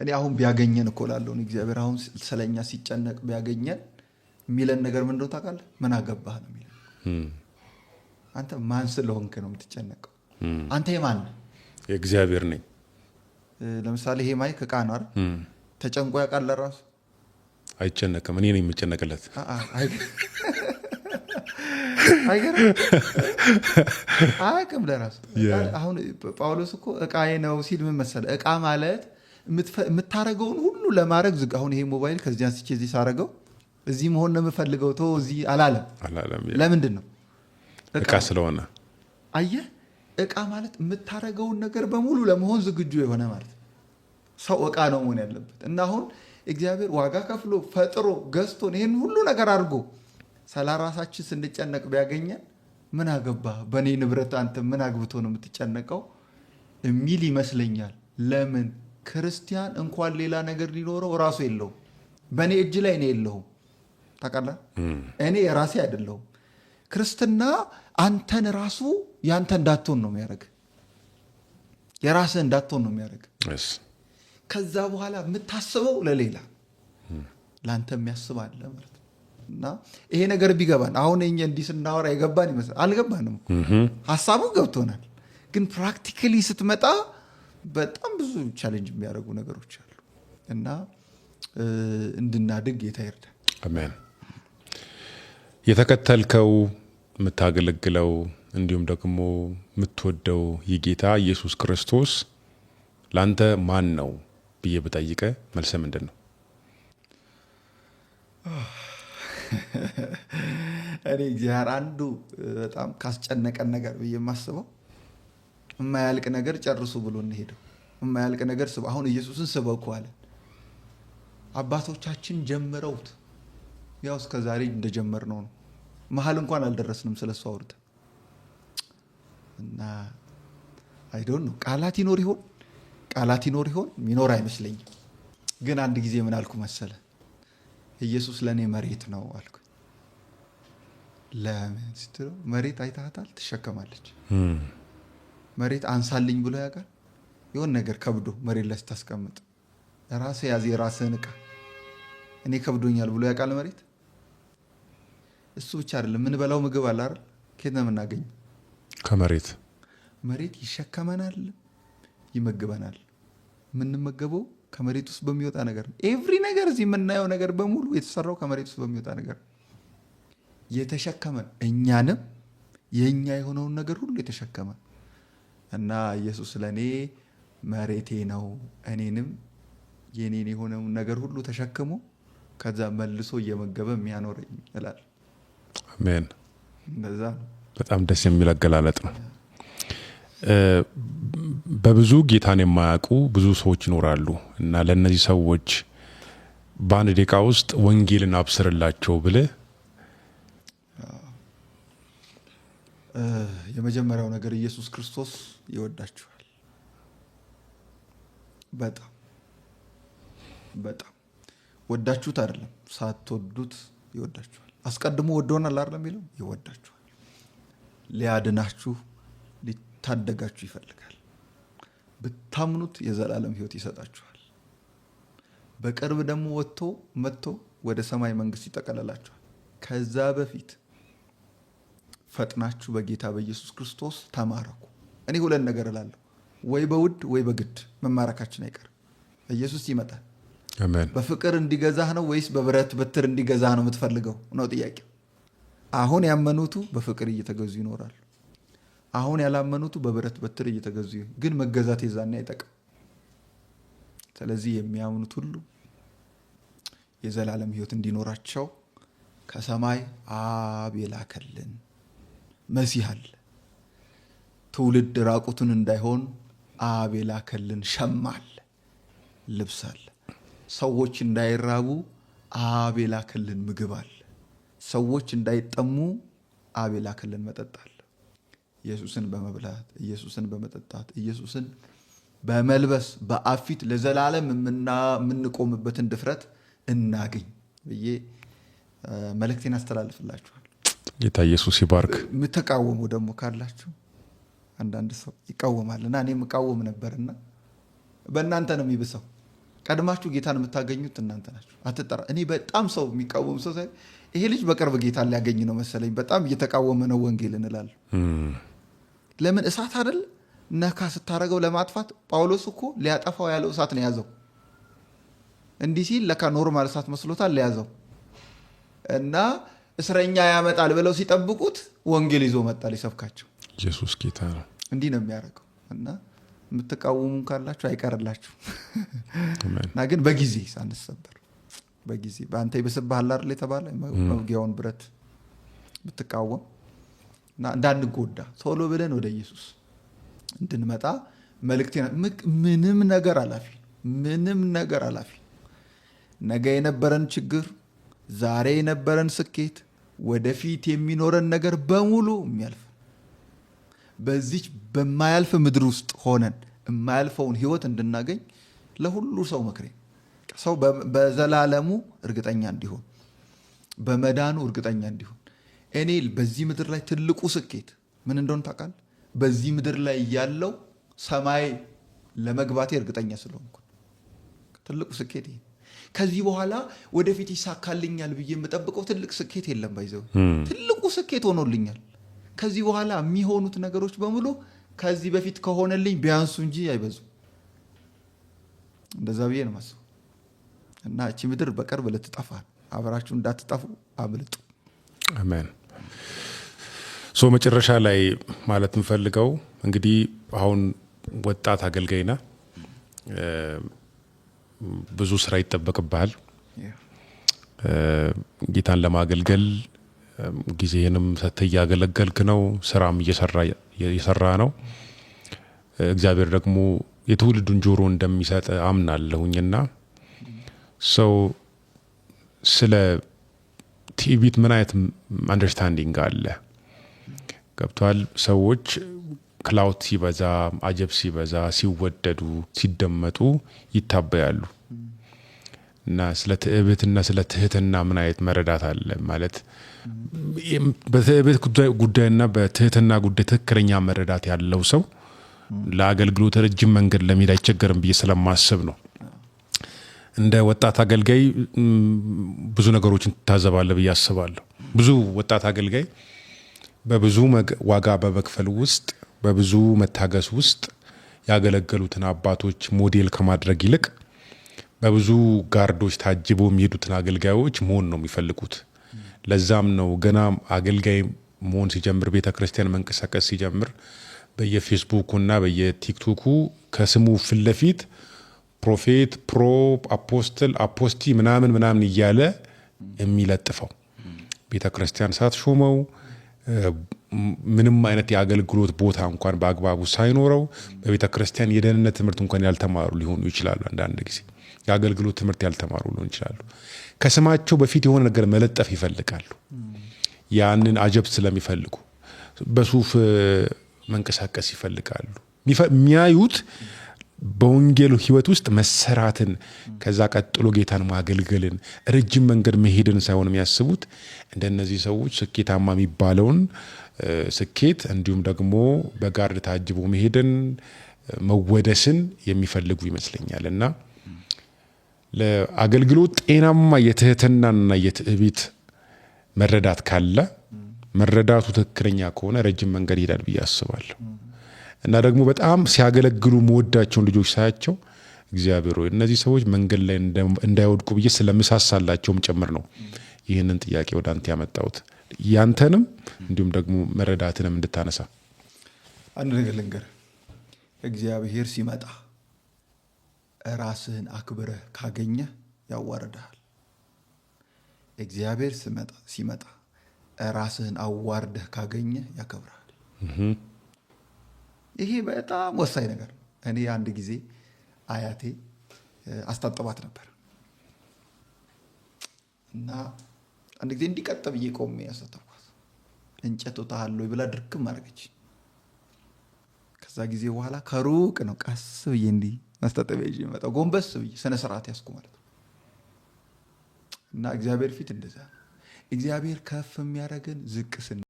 እኔ አሁን ቢያገኘን እኮ እላለሁ፣ እግዚአብሔር አሁን ስለኛ ሲጨነቅ ቢያገኘን የሚለን ነገር ምንድን ነው ታውቃለህ? ምን አገባህ ነው የሚለን። አንተ ማን ስለሆንክ ነው የምትጨነቀው? አንተ የማን ነህ? የእግዚአብሔር ነኝ። ለምሳሌ ይሄ mic እቃ ነው አይደል? ተጨንቆ ያውቃል ለራሱ? አይጨነቅም። እኔ ነኝ የምጨነቅለት። አይገርም? አያውቅም ለራሱ። አሁን ጳውሎስ እኮ እቃዬ ነው ሲል ምን መሰለህ? እቃ ማለት የምታረገውን ሁሉ ለማድረግ ዝግ። አሁን ይሄ ሞባይል ከዚህ አንስቼ እዚህ ሳረገው እዚህ መሆን ነው የምፈልገው፣ ተው እዚህ አላለም። አላለም። ለምንድን ነው? እቃ ስለሆነ። አየህ፣ እቃ ማለት የምታረገውን ነገር በሙሉ ለመሆን ዝግጁ የሆነ ማለት ነው። ሰው እቃ ነው መሆን ያለበት። እና አሁን እግዚአብሔር ዋጋ ከፍሎ ፈጥሮ ገዝቶን ይህን ሁሉ ነገር አድርጎ ስለ ራሳችን ስንጨነቅ ቢያገኘን ምን አገባ በእኔ ንብረት አንተ ምን አግብቶ ነው የምትጨነቀው የሚል ይመስለኛል። ለምን ክርስቲያን እንኳን ሌላ ነገር ሊኖረው ራሱ የለውም። በእኔ እጅ ላይ እኔ የለሁም። ታውቃለህ፣ እኔ የራሴ አይደለሁም። ክርስትና አንተን ራሱ ያንተ እንዳትሆን ነው የሚያደርግ፣ የራስህ እንዳትሆን ነው የሚያደርግ። ከዛ በኋላ የምታስበው ለሌላ ለአንተ የሚያስብ አለ ማለት ነው። እና ይሄ ነገር ቢገባን፣ አሁን እኛ እንዲህ ስናወራ የገባን ይመስላል። አልገባንም እኮ፣ ሀሳቡ ገብቶናል፣ ግን practically ስትመጣ በጣም ብዙ challenge የሚያደርጉ ነገሮች አሉ። እና እንድናድግ ጌታ ይርዳን። አሜን። የተከተልከው፣ የምታገለግለው፣ እንዲሁም ደግሞ የምትወደው ይህ ጌታ ኢየሱስ ክርስቶስ ለአንተ ማን ነው ብዬ ብጠይቅህ መልስህ ምንድን ነው? እኔ እግዚአብሔር አንዱ በጣም ካስጨነቀን ነገር ብዬ የማስበው የማያልቅ ነገር ጨርሱ ብሎ እንሄደው የማያልቅ ነገር አሁን ኢየሱስን ስበኩ አለን። አባቶቻችን ጀምረውት ያው እስከ ዛሬ እንደጀመርነው ነው። መሀል እንኳን አልደረስንም ስለሱ አውርተን። እና I don't know፣ ቃላት ይኖር ይሆን? ቃላት ይኖር ይሆን? ሚኖር አይመስለኝም። ግን አንድ ጊዜ ምን አልኩ መሰለ? ኢየሱስ ለእኔ መሬት ነው አልኩ። ለምን ስትለው መሬት አይታሃታል? ትሸከማለች። መሬት አንሳልኝ ብሎ ያውቃል? የሆነ ነገር ከብዶ መሬት ላይ ስታስቀምጥ ራስህ ያዝ የራስህን እቃ፣ እኔ ከብዶኛል ብሎ ያውቃል መሬት? እሱ ብቻ አይደለም፣ የምንበላው ምግብ አለ አይደል? ከየት ነው የምናገኘው? ከመሬት። መሬት ይሸከመናል፣ ይመግበናል። የምንመገበው ከመሬት ውስጥ በሚወጣ ነገር ነው። Every ነገር፣ እዚህ የምናየው ነገር በሙሉ የተሰራው ከመሬት ውስጥ በሚወጣ ነገር ነው። የተሸከመን፣ እኛንም የእኛ የሆነውን ነገር ሁሉ የተሸከመ እና ኢየሱስ ለእኔ መሬቴ ነው። እኔንም የኔን የሆነውን ነገር ሁሉ ተሸክሞ ከዛ መልሶ እየመገበ የሚያኖረኝ እላለሁ። አሜን። እንደዛ ነው። በጣም ደስ የሚል አገላለጥ ነው። በብዙ ጌታን የማያውቁ ብዙ ሰዎች ይኖራሉ እና ለእነዚህ ሰዎች በአንድ ደቂቃ ውስጥ ወንጌልን አብስርላቸው ብልህ? የመጀመሪያው ነገር ኢየሱስ ክርስቶስ ይወዳችኋል። በጣም በጣም። ወዳችሁት አይደለም፣ ሳትወዱት ይወዳችኋል። አስቀድሞ ወዶናል አይደለም የሚለው፣ ይወዳችኋል። ሊያድናችሁ ሊታደጋችሁ ይፈልጋል። ብታምኑት የዘላለም ሕይወት ይሰጣችኋል። በቅርብ ደግሞ ወጥቶ መጥቶ ወደ ሰማይ መንግስት ይጠቀልላችኋል። ከዛ በፊት ፈጥናችሁ በጌታ በኢየሱስ ክርስቶስ ተማረኩ። እኔ ሁለት ነገር እላለሁ፣ ወይ በውድ ወይ በግድ መማረካችን አይቀርም። ኢየሱስ ይመጣል። አሜን። በፍቅር እንዲገዛህ ነው ወይስ በብረት በትር እንዲገዛህ ነው የምትፈልገው ነው ጥያቄው። አሁን ያመኑቱ በፍቅር እየተገዙ ይኖራሉ። አሁን ያላመኑቱ በብረት በትር እየተገዙ፣ ግን መገዛት የዛኔ አይጠቅም። ስለዚህ የሚያምኑት ሁሉ የዘላለም ሕይወት እንዲኖራቸው ከሰማይ አብ የላከልን መሲህ አለ። ትውልድ ራቁቱን እንዳይሆን አብ የላከልን ሸማ አለ፣ ልብስ አለ። ሰዎች እንዳይራቡ አብ የላከልን ምግብ አለ። ሰዎች እንዳይጠሙ አብ የላከልን መጠጥ አለ። ኢየሱስን በመብላት፣ ኢየሱስን በመጠጣት፣ ኢየሱስን በመልበስ በአብ ፊት ለዘላለም የምንቆምበትን ድፍረት እናግኝ ብዬ መልእክቴን አስተላልፍላችኋል። ጌታ ኢየሱስ ይባርክ። የምትቃወሙ ደግሞ ካላችሁ፣ አንዳንድ ሰው ይቃወማል እና እኔም እቃወም ነበርና በእናንተ ነው የሚብሰው። ቀድማችሁ ጌታን የምታገኙት እናንተ ናችሁ። አትጠራ። እኔ በጣም ሰው የሚቃወም ሰው ሳይ ይሄ ልጅ በቅርብ ጌታን ሊያገኝ ነው መሰለኝ፣ በጣም እየተቃወመ ነው ወንጌል እንላለን። ለምን? እሳት አይደል ነካ ስታደርገው ለማጥፋት። ጳውሎስ እኮ ሊያጠፋው ያለው እሳት ነው የያዘው። እንዲህ ሲል ለካ normal እሳት መስሎታል ሊያዘው እና እስረኛ ያመጣል ብለው ሲጠብቁት ወንጌል ይዞ መጣ ሊሰብካቸው። ኢየሱስ ጌታ ነው። እንዲህ ነው የሚያደርገው እና የምትቃወሙ ካላችሁ አይቀርላችሁ እና ግን በጊዜ ሳንሰበር፣ በጊዜ በአንተ ይብስብሃል አይደል የተባለ፣ መውጊያውን ብረት ብትቃወም እና እንዳንጎዳ ቶሎ ብለን ወደ ኢየሱስ እንድንመጣ መልእክቴ። ምንም ነገር አላፊ፣ ምንም ነገር አላፊ። ነገ የነበረን ችግር፣ ዛሬ የነበረን ስኬት፣ ወደፊት የሚኖረን ነገር በሙሉ የሚያልፍ። በዚች በማያልፍ ምድር ውስጥ ሆነን የማያልፈውን ህይወት እንድናገኝ ለሁሉ ሰው ምክሬ፣ ሰው በዘላለሙ እርግጠኛ እንዲሆን፣ በመዳኑ እርግጠኛ እንዲሆን። እኔ በዚህ ምድር ላይ ትልቁ ስኬት ምን እንደሆነ ታውቃለህ? በዚህ ምድር ላይ ያለው ሰማይ ለመግባቴ እርግጠኛ ስለሆንኩ ትልቁ ስኬት ይሄ። ከዚህ በኋላ ወደፊት ይሳካልኛል ብዬ የምጠብቀው ትልቅ ስኬት የለም። By the way፣ ትልቁ ስኬት ሆኖልኛል። ከዚህ በኋላ የሚሆኑት ነገሮች በሙሉ ከዚህ በፊት ከሆነልኝ ቢያንሱ እንጂ አይበዙም። እንደዛ ብዬ ነው የማስበው። እና እቺ ምድር በቅርብ ልትጠፋ፣ አብራችሁ እንዳትጠፉ አምልጡ። አሜን። So መጨረሻ ላይ ማለት የምፈልገው እንግዲህ አሁን ወጣት አገልጋይ ነህ፣ ብዙ ስራ ይጠበቅብሃል። ጌታን ለማገልገል ጊዜህንም ሰጥተህ እያገለገልክ ነው፣ ስራም እየሰራ ነው። እግዚአብሔር ደግሞ የትውልዱን ጆሮ እንደሚሰጥ አምናለሁኝና so ስለ ትዕቢት ምን አይነት understanding አለ? ገብቷል። ሰዎች clout ሲበዛ፣ አጀብ ሲበዛ፣ ሲወደዱ፣ ሲደመጡ ይታበያሉ። እና ስለ ትዕቢትና ስለ ትህትና ምን አይነት መረዳት አለ? ማለት በትዕቢት ጉዳይና በትህትና ጉዳይ ትክክለኛ መረዳት ያለው ሰው ለአገልግሎት ረጅም መንገድ ለመሄድ አይቸገርም ብዬ ስለማስብ ነው። እንደ ወጣት አገልጋይ ብዙ ነገሮችን ትታዘባለህ ብዬ አስባለሁ። ብዙ ወጣት አገልጋይ በብዙ ዋጋ በመክፈል ውስጥ፣ በብዙ መታገስ ውስጥ ያገለገሉትን አባቶች ሞዴል ከማድረግ ይልቅ በብዙ guard ኦች ታጅበው የሚሄዱትን አገልጋዮች መሆን ነው የሚፈልጉት። ለዛም ነው ገና አገልጋይ መሆን ሲጀምር፣ ቤተ ክርስቲያን መንቀሳቀስ ሲጀምር፣ በየፌስቡኩና በየቲክቶኩ ከስሙ ፊት ለፊት prophet፣ pro፣ apostle፣ aposty ምናምን ምናምን እያለ የሚለጥፈው። ቤተ ክርስቲያን ሳትሾመው፣ ምንም አይነት የአገልግሎት ቦታ እንኳን በአግባቡ ሳይኖረው፣ በቤተ ክርስቲያን የደህንነት ትምህርት እንኳን ያልተማሩ ሊሆኑ ይችላሉ። አንዳንድ ጊዜ የአገልግሎት ትምህርት ያልተማሩ ሊሆኑ ይችላሉ። ከስማቸው በፊት የሆነ ነገር መለጠፍ ይፈልጋሉ። ያንን አጀብ ስለሚፈልጉ በሱፍ መንቀሳቀስ ይፈልጋሉ። የሚያዩት በወንጌሉ ሕይወት ውስጥ መሰራትን፣ ከዛ ቀጥሎ ጌታን ማገልገልን፣ ረጅም መንገድ መሄድን ሳይሆን የሚያስቡት እንደነዚህ ሰዎች ስኬታማ የሚባለውን ስኬት እንዲሁም ደግሞ በ guard ታጅቦ መሄድን፣ መወደስን የሚፈልጉ ይመስለኛል። እና ለአገልግሎት ጤናማ የትህትናና የትዕቢት መረዳት ካለ፣ መረዳቱ ትክክለኛ ከሆነ ረጅም መንገድ ይሄዳል ብዬ አስባለሁ። እና ደግሞ በጣም ሲያገለግሉ መወዳቸውን ልጆች ሳያቸው እግዚአብሔር ሆይ እነዚህ ሰዎች መንገድ ላይ እንዳይወድቁ ብዬ ስለምሳሳላቸውም ጭምር ነው ይህንን ጥያቄ ወደ አንተ ያመጣሁት። ያንተንም እንዲሁም ደግሞ መረዳትንም እንድታነሳ። አንድ ነገር ልንገርህ። እግዚአብሔር ሲመጣ ራስህን አክብረህ ካገኘህ ያዋርድሃል። እግዚአብሔር ሲመጣ ራስህን አዋርደህ ካገኘህ ያከብርሃል። ይሄ በጣም ወሳኝ ነገር ነው። እኔ አንድ ጊዜ አያቴ አስታጥባት ነበር እና አንድ ጊዜ እንዲቀጥ ብዬ ቆሜ ያስታጠብኳት እንጨት ወጣሃል ወይ ብላ ድርግም አደረገች። ከዛ ጊዜ በኋላ ከሩቅ ነው ቀስ ብዬ እንዲህ ማስታጠቢያ ይዤ የምመጣው፣ ጎንበስ ብዬ ስነ ስርዓት ያዝኩ ማለት ነው። እና እግዚአብሔር ፊት እንደዛ ነው። እግዚአብሔር ከፍ የሚያደርገን ዝቅ ስንል